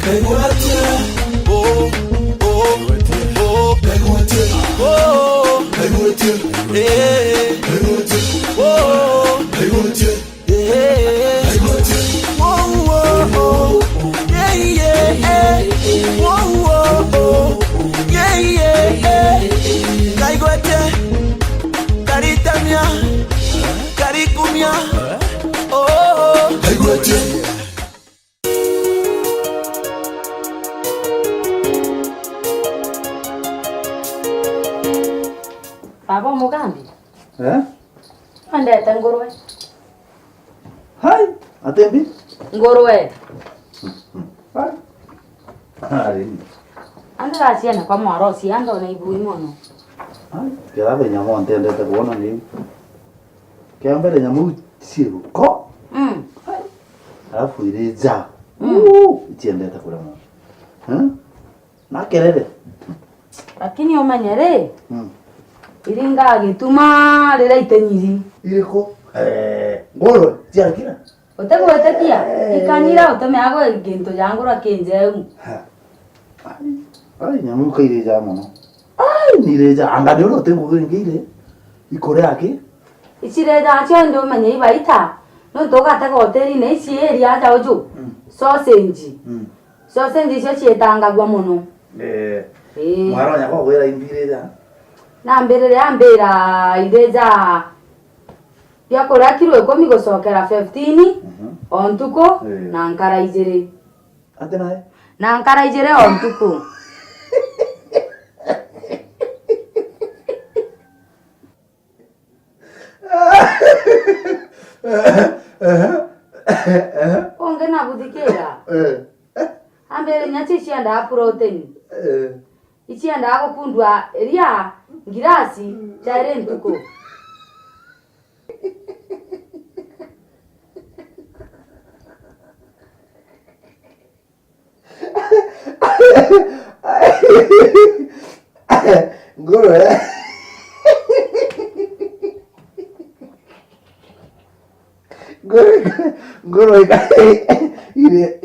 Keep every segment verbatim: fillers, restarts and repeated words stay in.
Kaigwatia. Oh, oh, oh. Kaigwatia. Oh. Kaigwatia. Eh. Kaigwatia. Oh. Kaigwatia. Eh. Kaigwatia. Oh, oh, oh. Yeah, yeah, eh. Oh, oh, oh. Yeah, yeah, eh. Kaigwatia. Karitamia. Karikumia. Oh, oh, oh. Kaigwatia. Baba Mugambi. Eh? Wendete ngurwe? Hai, atembi? Ngurwe. Hai. Ari. Andi gaciene kwa mwaro cia ndona ibui mono. Hai, kira benya mo ntendete kuona ni. Kia mbere nyamu ciruko. Mm. Alafu iri nja. Mm. Uu, iciendete kuria mono. Eh? Na kerere. Lakini umenye ri, mm, iringa gituma riria itenyiri. Iriku? Eh, ngoro ciakira. Utegwitikia? Eh. Ikanira utemea gwe gintu ja ngura kinjeu. Ha. Ai, ai, nyamu kairi ja mono. Ai, nire ja, anga ni uri uti ngugi ingi iri. Ikuria aki? Icirejaa cionthe umenye ibaita, nontu ugatega hotelini ici area aja uju, mm, sausage. Mm. Sausage icio cietangagua mono. Eh. Ii. Mwaronya kwa gwira imbirija? Nambirire ambira ireja biakuria kiro ikumi gucokera fifteen, mhm, o ntuku, ii, na nkara ijiri. Ati nae? Na nkara ijiri o ntuku. Ungi na buthikira. Eh. Ambire nyaci iciendaa protein. Eh. Iciendaa gukundua iria ngirasi jairi ntuku. Ngurwe. Ngurwe, ngurwe ika-, ire,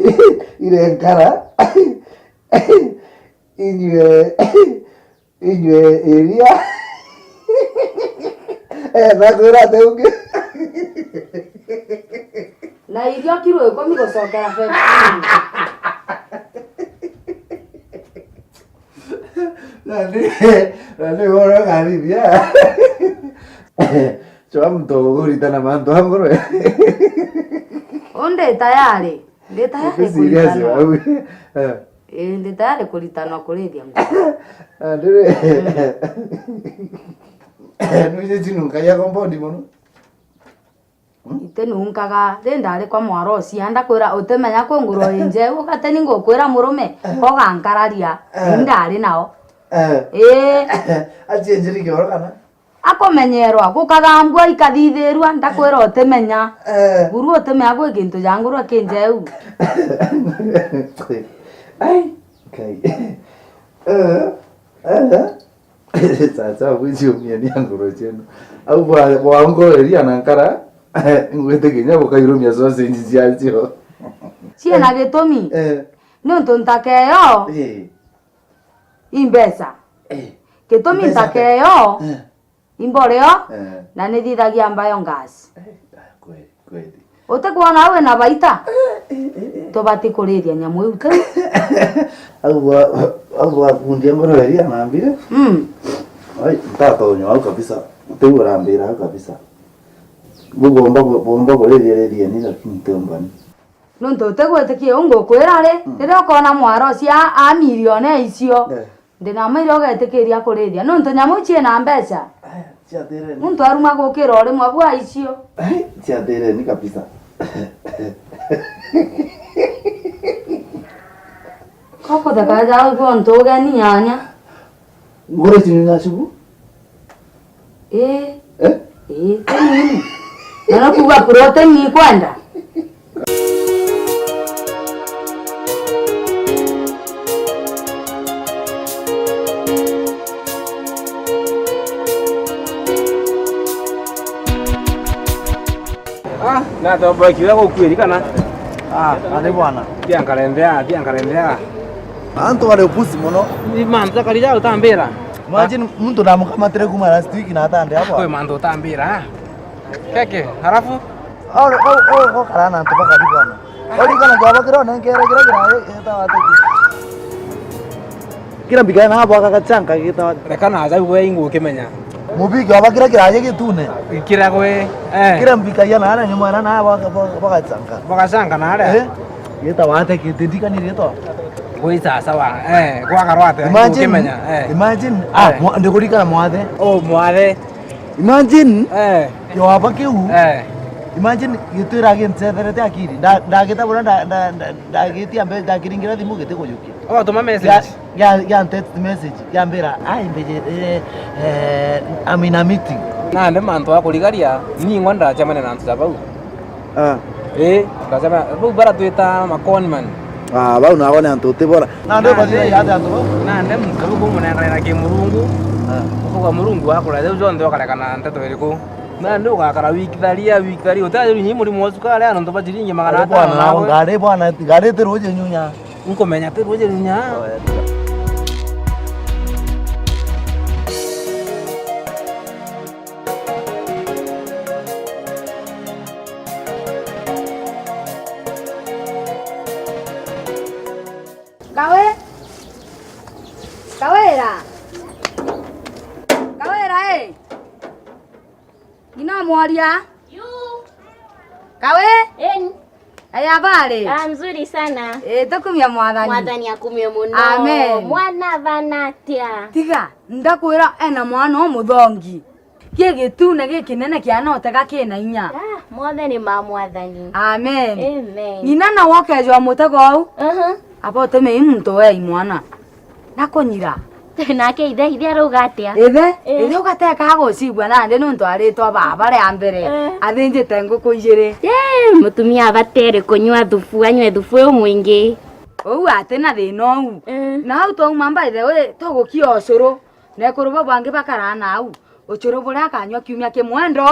ire nkara. Inywe. Inywe iria. Eh, nakwira ati ungi. Na irio kiro ikumi gucokera fifteen. Na ni, na ni wona kathithia. Chwa mtu kuritana mantu a ngoro. Undi tayari. Ndi tayari kuritana. Eh. Ii, ndi tayari kuritanwa kurithia ngurwe. Andire. Nuje chinu nkaya compound mono. Ite nunkaga, ri ndari kwa mwaro ucio, ndakwira utimenya kwi ngurwe injeu, ugateni ngukwira murume, ugankararia, eh, ni ndari nao. Eh. Ii. Acienjiri kioro kana? Akumenyerwa, gukathambua, ikathithirua, ndakwira utimenya. Eh. Buru utimenya gwi gintu ja ngurwe kinjeu. Ai, Ngai. Eh, eh. Chacha, bwiciumia ni ngurwe cienu. Au bwa, bwa ngurwe iria na nkara, ngwitikinya bukairumia sausage ciacio. Ciena gitumi. Eh. Niuntu ntaka iyo, eh, i mbeca. Eh. Gitumi mbeca ntaka iyo, eh, i mboreo, eh, na nithithagia biogas. Eh, ah, kweli, kweli. Utikwona wina baita? Eh, eh, eh, eh. Tubati kurithia nyamu iu tu. Au bwa, au bwa kundi ngoro iria nambire. Mm. Ai, ntatonya au kabisa. Utiu urambira au kabisa. Bubomba, bomba kurithia rithia ni, lakini tiumbani. Nontu utigwitikia uu ngukwira ri, mm, riria ukoona mwaro cia a milioni icio, eh, ndi na maira ugetikiria kurithia, nontu nyamu ciina mbeca. Aya, ciathireni. Muntu aruma gukira o rimwe bwa icio. Ai, ciathireni kabisa. Kokutheka ja uguo ntu ugeni nyanya. Ngoro ici ni nacubu? Ii. Eh? Ii, ti nini. Na no kuuga protein ni ikwenda. Ah, natomboe kiuga gukuiri kana? Ah, ari bwana. Tia nkarembea, tia nkarembea. Antu bari upusi mono. Ni mantu jakari ja utambira. Imagine muntu ndamukamatire kuma last week na atande abo. Kwi mantu utambira. Keke, halafu? Au, au, au, au, karana antu bakari bwana. Orikana kiaba kiria onenkere kiria kiraye, gitawa atiki. Kira mbika na bwa gachanka gitawa. Reka na aja gwe ingukimenya. Mubiki kiaba kiria kiraye gitune. Kira gwe, eh. Kira mbika ya na ara nyuma na bwa, bwa, bwa gachanka. Bwa gachanka na ara? Eh. Gitawa atiki, ndikani ritwa. Gwi sawa sawa. Eh, gwakarwa atia? Imagine, ingukimenya, eh. Imagine, ah, eh. Mwa-, ndikurikana mwathe. Oh, mwathe. Imagine, eh, kiwaba kiu. Eh. Imagine gitwira gintetherete akiri. Nda-, ndagitabura, nda-, nda-, nda-, ndagitia mbe-, ndakiringira thimu gitikujukia. Oh, tuma message. Gia, gia, gia text message, giambira, "Ai, mbeje, eh, eh, I'm in a meeting." Nandi mantu a kurigaria, ningwa ndacemania na antu ja bau. Ah. Ii, ndacemania, bau baratwita ma conman. Ah, bau nabo ni antu utibora. Nandi ubathithagia atia antu bau? Nandi muntu uyu kumunenganira ki Murungu. Ah. Ukauga Murungu akura, riu jonthe ukareka na nteto iriku? Nandi ugakara wiki tharia, wiki tharia, utethirwe nyi murimo wa cukari, antu ba ciringi magana atano nawe. Ngari bwana, ngari ti ruji nyunya. Nkumenya ti ruji nyunya. Kawe? Kawira? Kawira, eh? Ngina mworia? Yu. Kawe? En. Aya bari? Ah, mzuri sana. Eh, tukumia Mwathani. Mwathani akumie muno. Amen. Mwana bana atia? Tiga, ndakwira ena mwana umuthongi. Ki gitune gikinene kiana utega kina inya. Ah, mothe ni ma Mwathani. Amen. Amen. Ng'ina nawe ukejwa mutego uu. Aha. Aba utumei muntu wei mwana. Na kunyira. Nake ithe, ithe arauga atia? Ithe? Eh. Ithe ugateka agucigua nandi nuntu aritwa baba ria mbere. Eh. Athinjite nguku ijiri. Eh, mutumia abatere kunywa thubu, anywe thubu uyu mwingi. Uu ati na thina uu. Eh. Na au twauma by the way, tugukia ucuru. Na ekuru bau bangi bakaraa nau, ucuru buria akanyua kiumia kimwe ndo.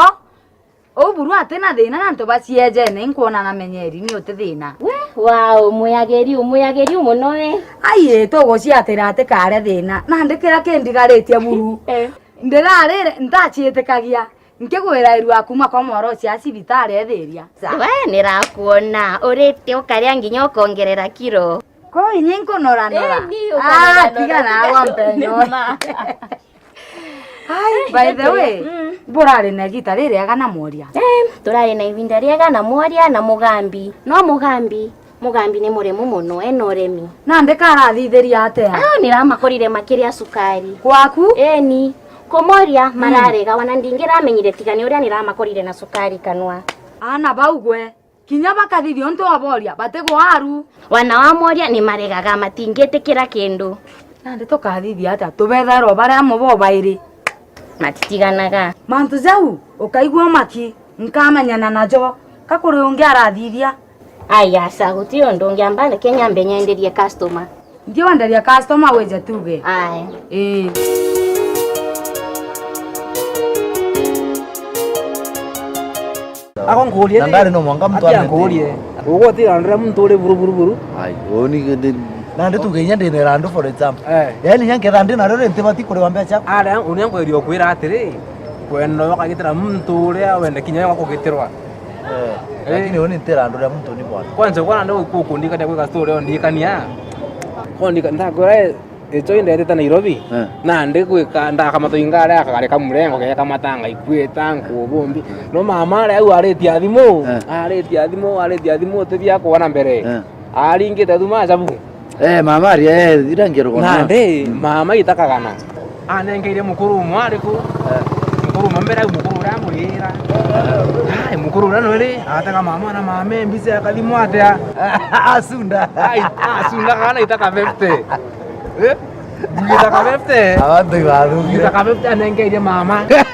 Uu buru ati na thina na antu baciejene, inkwona na menyeri ni uti thina. We, wow, mwiyagiriu, mwiyagiriu muno we. Ai, tuguciatira atikare thina. Nandi kiria kindigaritie buru. Eh. Ndirarire, ntaciitikagia. Nkigwira irua kuma kwa mworocia a cibitari ethiria. Sa. We, nirakuona, urite ukaria nginya ukongerera kiro. Ko inye nkunora nora. Eh, ni ukanora nora. Ah, tiga nagwa mpenyo. Ma. Ai, by the way, mm, burari na igita ririega na mworia? Eh, turari na ivinda riega na mworia na mugambi. No mugambi, mugambi ni muremu muno, ena uremi. Nandi karathithiria atia? Ah, niramakorire makiria cukari. Kwaku? Eni. Kumoria, mm, mararega, wana ndingiramenyire tiga ni uria niramakorire na cukari kanwa. Ana bau gwe. Kinya bakathithia untu waboria, batigwaru. Wana wamoria ni maregaga, matingitikira kindu. Nandi tukathithia atia? Tubethairwa bari amwe bo bairi. Matitiganaga. Mantu jau, ukaigua umaki, nkamenyana najo. Ka kuri ungi arathithia. Ai, aca, guti undu ungi, amba ndeke nyambe nyenderie customer. Ndio wenderia customer wije tuge. Aya. Ii. Ako nkurie. Na ndari no mwanga mtu atia amenye. Nkurie. Ugotira ndira muntu uri buru, buru, buru. Ai, uni gende. Nandi tuge inya ndina irandu, for example. Eh. Yani inya nketha ndina riri ntibati kuriwa mbeca. Ara, unia nkweria ukwira atiri, kwenda wakagitira muntu uria wende kinya we gakugitirwa. Eh, eh, lakini uni ntira andu ria muntu ni bwana. Kwanza, kwa nandi ukundikania gwika story undikania. Kwa ndika, ndakwira, eh, icho indetete Nairobi. Eh. Nandi gwika, ndakamata ingari akagari ka murengo, gekamata ngaikwita, nkubumbi. No mama aria au aritie athimu, eh, aritie athimu, aritie athimu, utithia kuona mbere. Eh. Aringite thuma acabu. Eh, mama aria, eh, ira ngero kona. Nandi, mm, mama itakagana. Anengeire mukuru umwe ariku? Eh. Mukuru umwe mbere au mukuru uria amwira. Ai, mukuru uria nwiri, atega mama na mama, mbica ya kathimu atia? Asunda. Ai, asunda kana itaka fifty. Eh? Ngitaka fifty. Abantu ibathukire. Ngitaka fifty anengeire mama. Eh?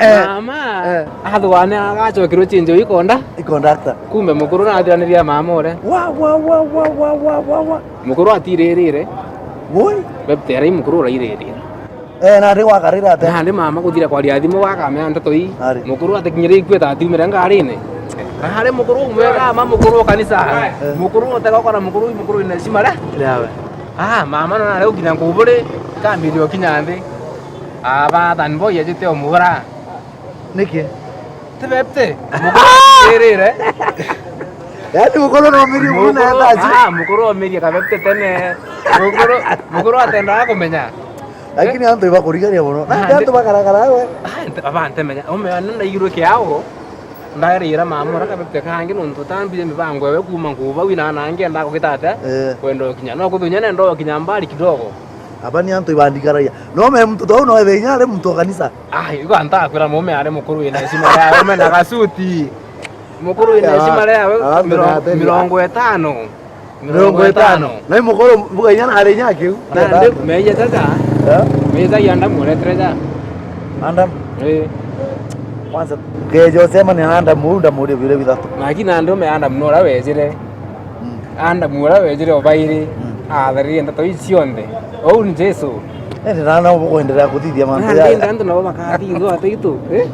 Eh. Mama. Eh. Athwane agacokirwo change ikonda. Ikonda ata? Kumbe mukuru nathiraniria mama ure. Wa, wa, wa. Mukuru atiririre. Woi. Bebtera i mukuru urairirire. Eh, nandi gwakarire ate? Nandi mama kuthira kwaria thimu wakamea nteto ii. Ari. Mukuru atikinyire ikweta atiumire ngarine. Ari mukuru umwega, ma mukuru wa kanisa. Eh. Mukuru utega ukona mukuru, mukuru ina heshima ria. Yawe. Ah, mama no nare ukinya nkuburi, kambiri ukinya nthi. Aba than boy ajite umubura. Niki? Tibepte. Mukuru irire. Yaani mukuru no miri muna ya taji. Ah, mukuru omirie kabepte tene. Mukuru, mukuru atendaga kumenya. Lakini antu ibakurigania muno. Na antu bakaragara we. Ah, nte-, aba ntemenya. Ume anenda igirwe kiao. Ndairira mama ura kabepte kangi nontu utambire mibango ewe kuma nguba wina na ngienda kugita atia. Eh. Kwenda ukinya. No kuthunya nenda ukinya mbali kidogo. Aba ni antu ibandigaragia. No me muntu tau no ethe inya ari muntu wa kanisa. Ai, igo antakwira mume ari mukuru wina heshima yawe, ume na gasuti. Mukuru wina heshima yawe, miro-, mirongo itano. Mirongo itano. Na i mukuru mbuga inya na ari inya kiu. Na ndi meija sasa. Eh? Meija ya ndamu uretere ja. Adam. Eh. Kwanza, ngeja ucemania na Adam uu, ndamuria biuria bithatu. Lakini na ndi ume Adam nura wejire. Mm. Adam ura wejire o bairi, mm, atharirie ndeto ii cionthe. Ou ni Jesu. Indi na no bukwenderea kuthithia mantu jaya. Nandi antu nabo bakathithwa ati itu, eh?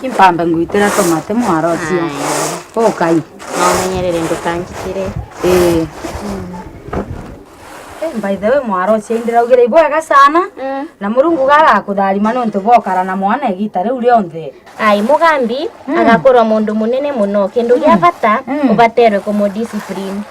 Impambe ngwitira tomate mwarocio. Aya. Ukai. Nomenyerere ndukanjikire. Ii. Mm. Eh, by the way, mwarocio, indiraugire ibwega sana, mm, na Murungu gagakutharima nontu bwokara na mwana igita riu rionthe. Ai, mugambi, mm, agakorwa mundu munene muno. Kindu gia, mm, bata, mm, ubaterwe kumudiscipline.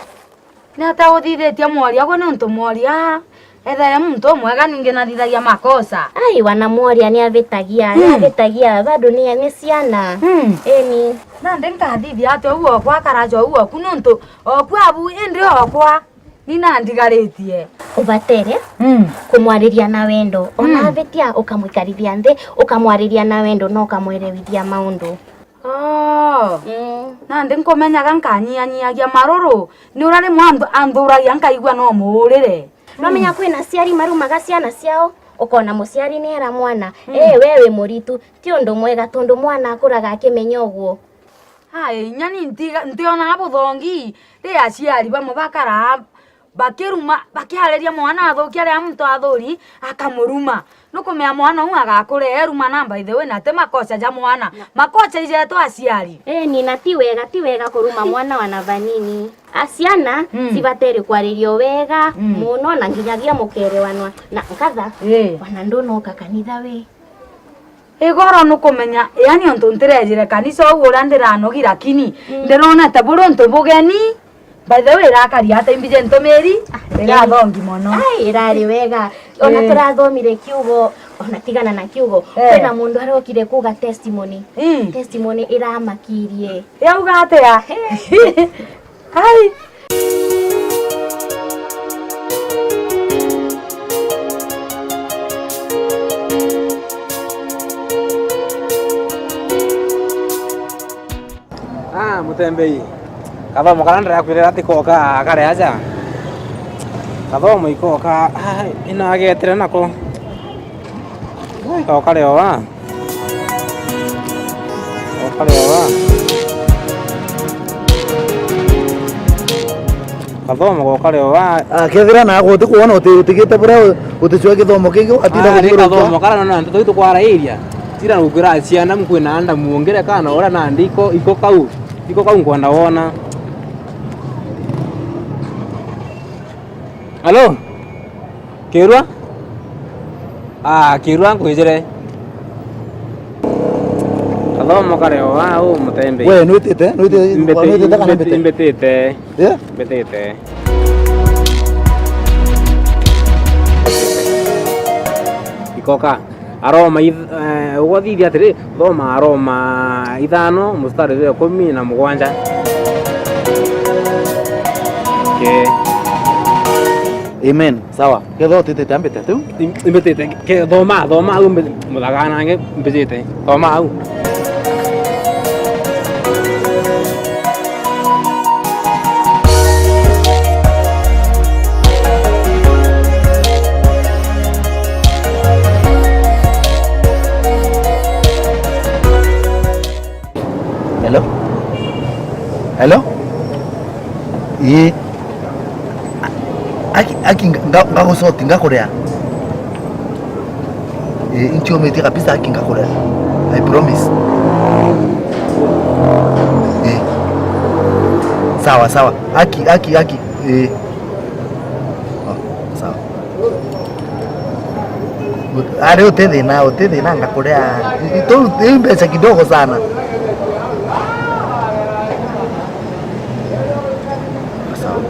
Ni atia uthithitie mworia gwe nontu mworia ethae muntu umwega ningi nathithagia makosa? Ai, wana mworia ni abitagia, ni, mm, abitagia, bado ni, ni ciana. Mm. Eni. Nandi nkathithia atia uu okwa akaraja uu oku nontu oku abu indi okwa? Ni nandigaritie. Ubatere, mm, kumwariria na wendo. Ona, mm, abitia, ukamwikarithia nthi, ukamwariria na wendo na ukamwerewithia maundu. Oh. Mm. Nandi nkumenyaga nkanyianyiagia maruru, ni uria rimwe anthu-, anthuragia nkaigua no muurire. Nwamenya, mm, kwina aciari marumaga ciana ciao, ukona muciari niera mwana, mm, "Ee, we wi muritu." Ti undu mwega, tondu mwana akuraga akimenya uguo. Ai, inya ni ntiga-, ntionaga buthongi ri aciari bamwe bakaraa bakiruma, bakiariria mwana athuki, aria muntu athuri akamuruma. Nukumenya mwana uu agakura eruma, na by the way, na ti makosa ja mwana. Na makosa ijetu aciari. Eni, na ti wega, ti wega kuruma mwana wana vanini. A ciana, mm, cibatere kwaririo wega, mm, muno, na nginyagia mukerewanwa. Na nkatha, ii, wana ndunoka kanitha wi. Igoro nukumenya, yani untu ntirejire kanisa uu uria ndiranogi, lakini, mm, ndironete buri untu bugeni. By the way, irakari ata imbije ntumiri? Ah, igathongi mono. Ai, irari wega. Ona, eh, turathomire kiugo, ona tigana na kiugo. Eh. Kwina mundu arokire kuga testimony. Mm. Testimony iramakirie. Yauga atia? Eh. Ai. Ah, mutembei. Kathomo kara ndirakwirira ati koka kare aja. Kathomo ikoka, ah, inagetire nako. Ikoka riowa. Goka riowa. Kathomo goka riowa. Ah, kethira naagwe utikwona uti-, utigite buria u-, uticua githomo kingi, ugatinda, ah, ni kuthiurukia. Kathomo kara nona nteto itu kwarairia. Tira nukwira ciana nkwina anda muongere kana uria nandi iko, iko kau. Iko kau nkwenda wona. Alo? Kirua? Ah, Kirua nkwijire. Kathomo kare o au mutembei. We, nwitite? Nwitite, mbiti-, nwitite kana mbiti-, mbiti? Mbitite. Yeah? Mbitite. Ikoka. Aroma ith-, eh, ugathithia atiri, thoma Aroma ithano, mustari jwa ikumi na mugwanja. Okay. Amen. Sawa. Ketho utitite ambite tiu? Im-, imbitite. Ke, thoma, thoma au mbi-, muthaganange mbijite. Thoma au. Hello? Hello? Ii. Aki, aki, nga-, nga-, ngagusoti, ngakurea. Ii, inchumitie kabisa, aki, ngakurea. I promise. Eh. Sawa, sawa. Aki, aki, aki. Eh. Oh, sawa. Ari, uti thina, uti thina, ngakurea. Tu, hii mbeca kidogo sana. Sawa.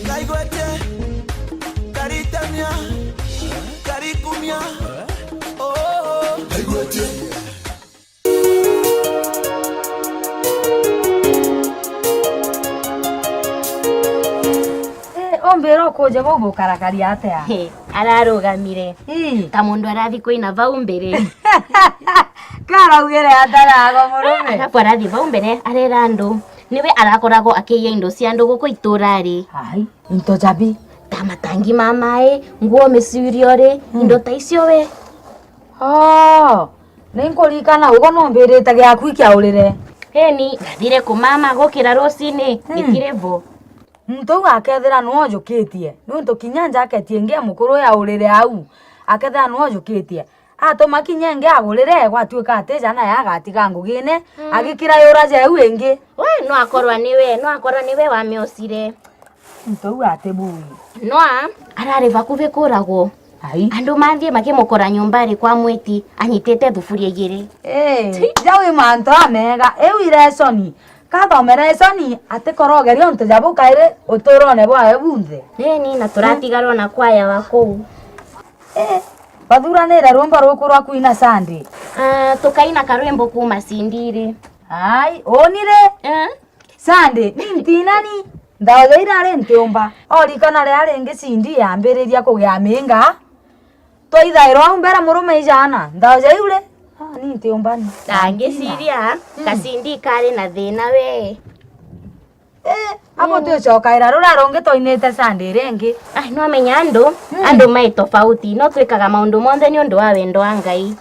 Kaigwete, karitamia, karikumia, oh, kaigwete. Eh, umbira ukuja bau gukarakaria atia? He, ararugamire. Ii. Ta mundu arathi kuina bau mbere. Karaugire atarago murume. Arabu arathi bau mbere, arera andu. Niwe arakoragwo akiiya indo cia andu guku iturari. Ai, into jabi? Ta matangi ma mai, nguo micuriori, mm, indo ta icio we. Oh, ni nkuririkana ugo numbirite giaku ikiaurire. Eni, nathire kumama gukira rucini, mm, gikiri vo. Muntu uu akethira nwe ujukitie, niuntu kinya njaketi ingi ya mukuru yaurire au, akethira nwe ujukitie. Atuma kinya ingi agurire, gwatuika ati ja naye agatiga ngugine, mm, agikira yura jau ingi. We, no akorwa niwe, no akorwa niwe wamiocire. Muntu uu ati bui. Noa arari bakuvi kuragwo. Ai. Andu manthie makimukora nyumba ari kwa mwiti, anyitite thufuria igiri. Ii, jau i mantu amega. Iu i lesson. Kathome lesson, atikorogeria untu ja bu kairi uturone bwawe bunthe. Ii, ni na turatigarwa na kwaya wa kuu. Eh, bathuranire rwimbo ruku rwa kuina Sunday. Ah, tukaina karwimbo kuuma C D ri. Ai, unire? Eh? Sunday, ni ntinani. Nthoja ira ari ntiumba. Orikana ria ringi C D yambiriria kugia minga. Twaithairwa au mbere murume ijana. Nthoja iu ri? Ah, ni ntiumba ni. Ndangiciria, mm, ka C D kari na thina we. Eh, abo, mm, twicokaira ruria rungi twainite Sunday ringi. Ai, nwamenya andu, mm, andu mai tofauti, no twikaga maundu monthe ni undu wa wendo wa Ngai.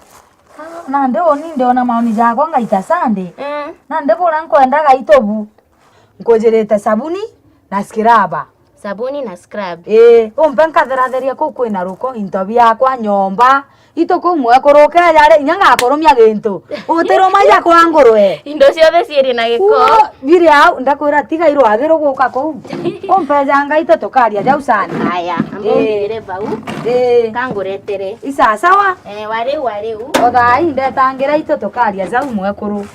Ah, nandi uni ndiona maoni jakwa ngaita Sunday. Mm. Nandi buria nkwendaga itubu, nkujirite sabuni na scrubber. Sabuni na scrub. Ii, umpe nkatheratheria kuu kwina ruko, into biakwa, nyomba, Itu kuu mwekuru ukeeja ri, inya ngakurumia gintu. Utiruma ja kwa ngurwe. Indo ciothe ciiri na giko. Kuo biri au, ndakwira tiga irwagi ruguka kuu. Umpeja ngai tu tukaria jau sana. Aya, amba, ii, umbire bau. Ii. Kanguretere. I sawa sawa? Eh, wa riu, wa riu. O thaa ii ndetangira itu tukaria jau mwekuru.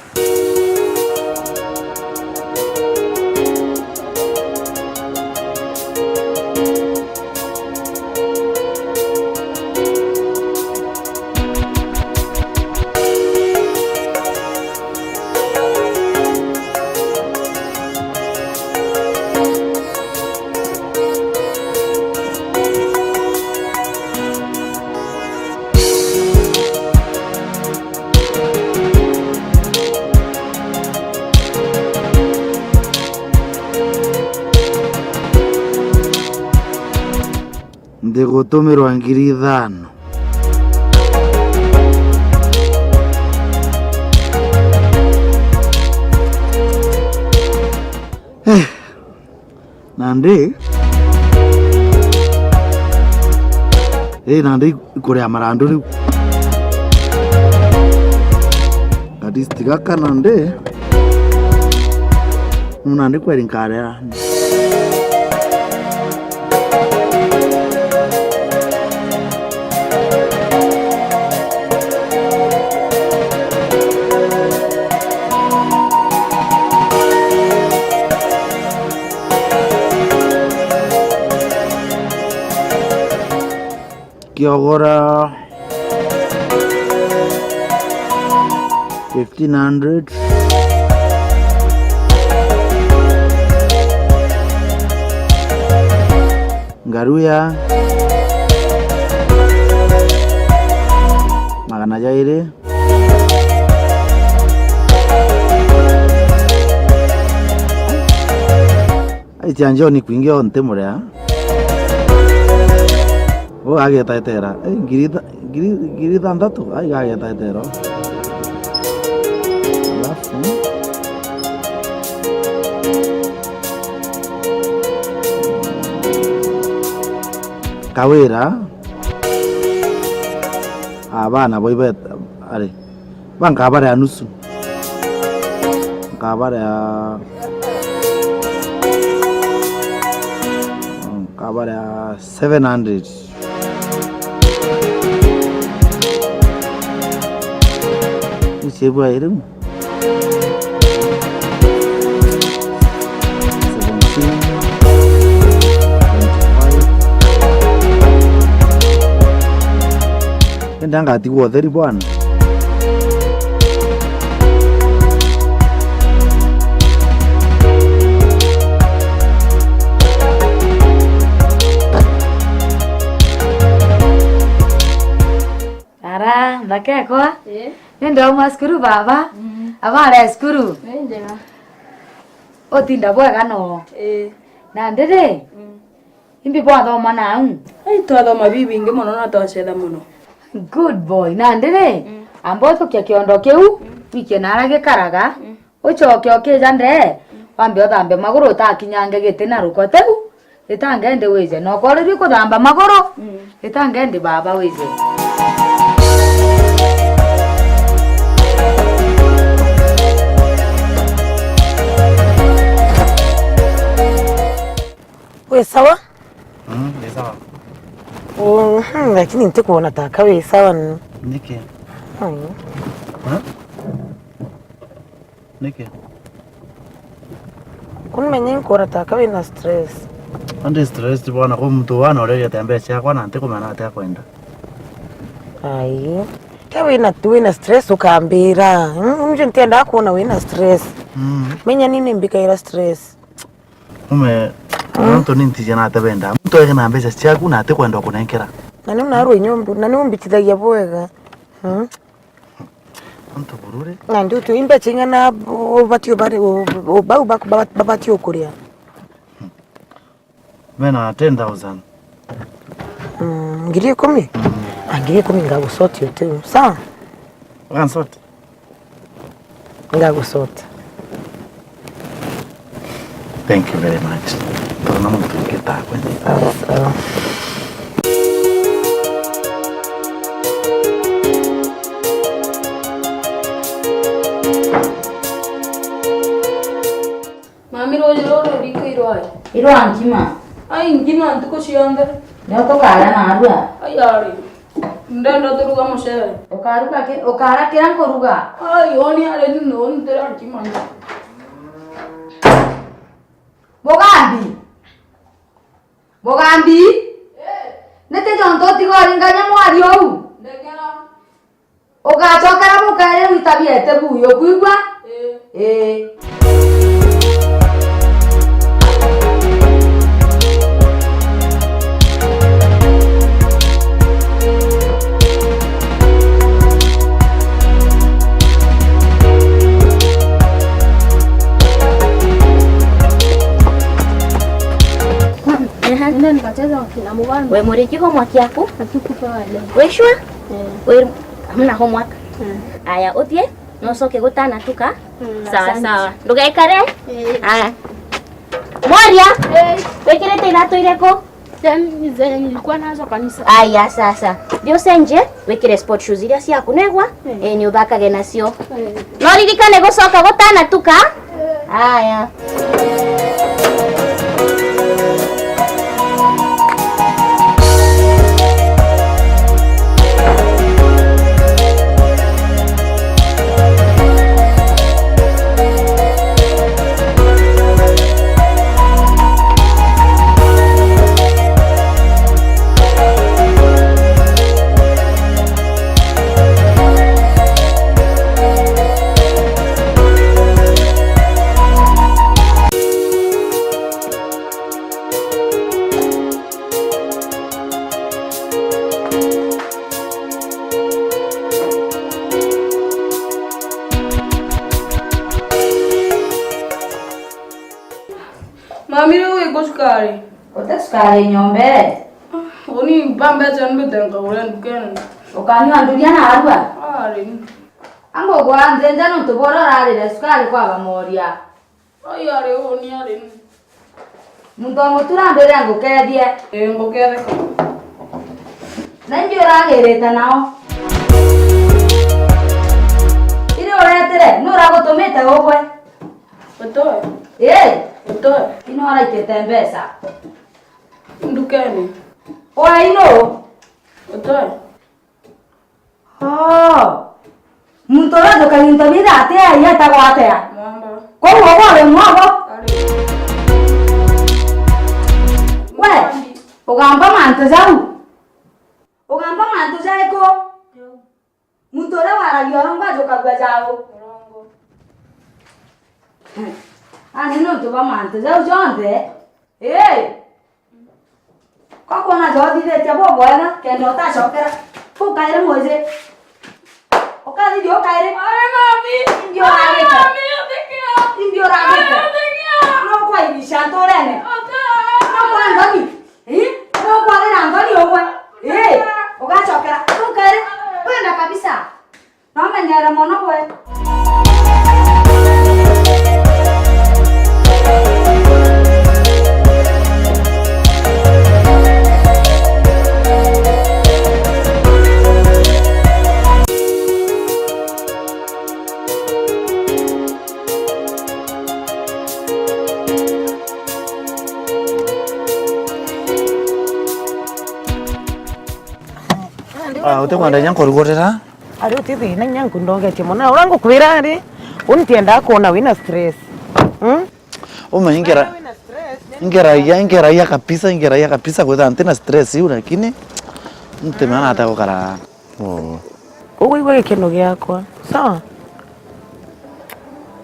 Ndigutumirwa ngiri ithano. Eh. Nandi, ii, nandi ikuria marandu riu. At least gaka nandi, nu nandi kweri nkaria. Kiogora fifteen hundred. Ngaruya magana jairi. Aitia John kwingi o ntimurea. Uu ageta etera. Eh, ngiri itha-, ngiri, ngiri ithanthatu, ai ageta etera. Alafu, Kawira, abana bo ibeta, ari, ba nkabarea nusu. Nkabarea, nkabarea seven hundred. Icio ibwae riu. Seventeen, twenty-five. Indi angatigwa utheri bwana. Ara, nthaka ekwa. Ii. Ni ndauma cukuru baba. Mm. Abare cukuru. Ni njega. Utinda bwega no. Ii. Na ndiri? Mm. Imbi bwathoma nau? Ai, twathoma bibingi mono na twacetha mono. Good boy. Na ndiri? Mm. Amba utukia kiondo kiu, mm, wikie nara gikaraga. Mm. Ucoke ukija ndee, wambe uthambe maguru, utakinyange giti na ruko tiu, itange ndi wije. Na ukorirua kuthamba maguru, mm, itange ndi baba wije. Wi sawa? Mm, ni sawa. Mhm, lakini ntikwona taka wi sawa ni. Niki? Ai. Ha? Niki? Kunmenye nkora taka wina stress. Andi stress bwana, kwa muntu wana ureria te mbeca ciakwa na ntikumenya atia kwenda. Ai. Ke wina tu wina stress ukambira. Mm, nje ntiendaa kuona wina stress. Mm. Menya nini mbikaira stress. Ume, mm, nontu ni ntiji na ate benda. Muntu ege na mbeca ciaku na atikwenda kunenkera. Na ni narwe nyombu, na ni umbitithagia bwega. Mm. Antu burure. Na ndio tu imbe chinga na ubati ubari, u-, u-, bau bak-, baba-, babati ukuria. Mena ten thousand. Mm, ngiri ikumi? Mm. Ah, ngiri ikumi ngagusoti utiu. Sawa? Ugansoti? Ngagusota. Thank you very much. Tona muntu ngita kwenda. Sawa, sawa. Mami, ruuji ruru rwitũ irwai? Irwa nkima. Ai, nkima ntuku cionthe. Nio tukaria narua. Ai, ari. Ndenda turuga mucere. Ukaruga ki? Ukara kiria nkuruga. Ai, oni ari ni no ntira nkima. Mugambi. Mugambi. Eh. Niki jontu utigoringanya mwari uu? Ndekera. Ugacokera mukaere riu tabia ete buyu, ukwigua? Ii. Ii. Aha. Nenda nikacheza na Mugambi. We muriki homework yaku? Hatukupewa leo. We sure? Eh. We hamna homework? Eh. Aya, uthie, no ucoke gutanatuka. Mm, sawa, asante. Sawa. Ndugekare? Eh. Aya. Moria? Eh. Wikirite iratu iriku? Then zenye nilikuwa nazo kanisa. Aya, sasa. Thie ucenjie, wikire sport shoes iria ciaku, negwa? Eh. Eh, ni uthakage nacio. Eh. No ririkane gucoka gutanatuka? Aya. Sukari. Uti sukari nyombe? Uni mpa mbeca mbite nkagure ndukene. Ukanyua nduria na arua? Ari. Angu gwanjenja nontu bora urarire sukari kwa bamoria. Ai, ari uni ari. Muntu wa mutura mbere ngukethie. Ii, nguketheka. Na ingi uragirite nao. Iri uretire, nuragutumite ugwe? Utoe. Ii. Utoe. Ino araikite mbeca. Ndukene. Oe ino. Utoe. Oh. Muntu uria ujukagia into biria ati aia etagwa atia? Mwamba. Kwou ugwe wi mwogo? Ari. We, ugamba mantu jau. Ugamba mantu jaiku? Jau. Muntu uria waragia urongo ajukagua jau? Urongo. Ani nontu bwa mantu jau jonthe, ii, ko kwona jothithitie bubwega, kenda utacokera kuu kairi mwiji. Ukathithia ukairi. Ari mami. Imbi uragite. Ari mami, utikia. Imbi uragite. Ari utikia. No kwaibisha nturene. Uta. No kwa nthoni. Ii? No kwagira nthoni ugwe. Ii? Ugacokera kuu kairi. Kwenda kabisa. Nomenyere mono gwe. Ah, utikwenda inya nkurugurira? Ari uti thina inya nkundongetie mono. Na uria ngukwira ari, uni ntiendaa kwona wina stress. Hmm? Uma ingera, wina stress, ingeragia, ingeragia kabisa, ingeragia kabisa kwithira ntina stress iu, lakini ntimenya ata gukara. Oh. Uguo igua gikeno giakwa. Sawa?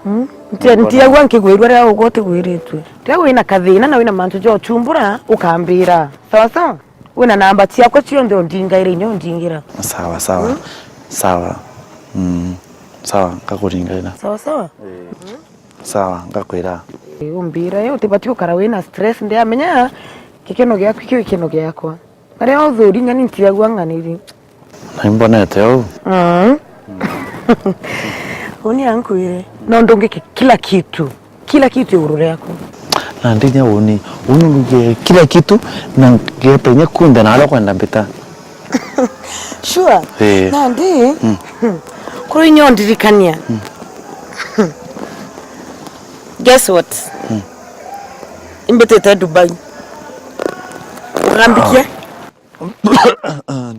Hmm? Nti-, ntiagua nkigwirua riria ugwe utigwiritue. Riria wina kathina na wina mantu ja uchumbura, ukambira. Sawa sawa? Wina namba ciakwa cionthe undingaire inya undingira. Sawa, sawa. Mm. Sawa. Mm. Sawa, ngakuringaira. Sawa, sawa. Sawa, ngakwira. Ii, umbira, ii, utibati ukara wina stress, ndiamenya gikeno giaku kio gikeno giakwa. Na riria uthuri ng'ani ntiagua ng'aniri. Na imbonete uu. Mm. Uni ankwire, no ndungike kila kitu. Kila kitu iguru riaku. Na ndinya uni, uni nduge kila kitu, na ngete inya kunthe na aria ukwenda mbita. Sure? Ii. Nandi, mm, kuru inya undirikania. Mm. Guess what? Mm. Imbitite Dubai. Ukambikia? Ah.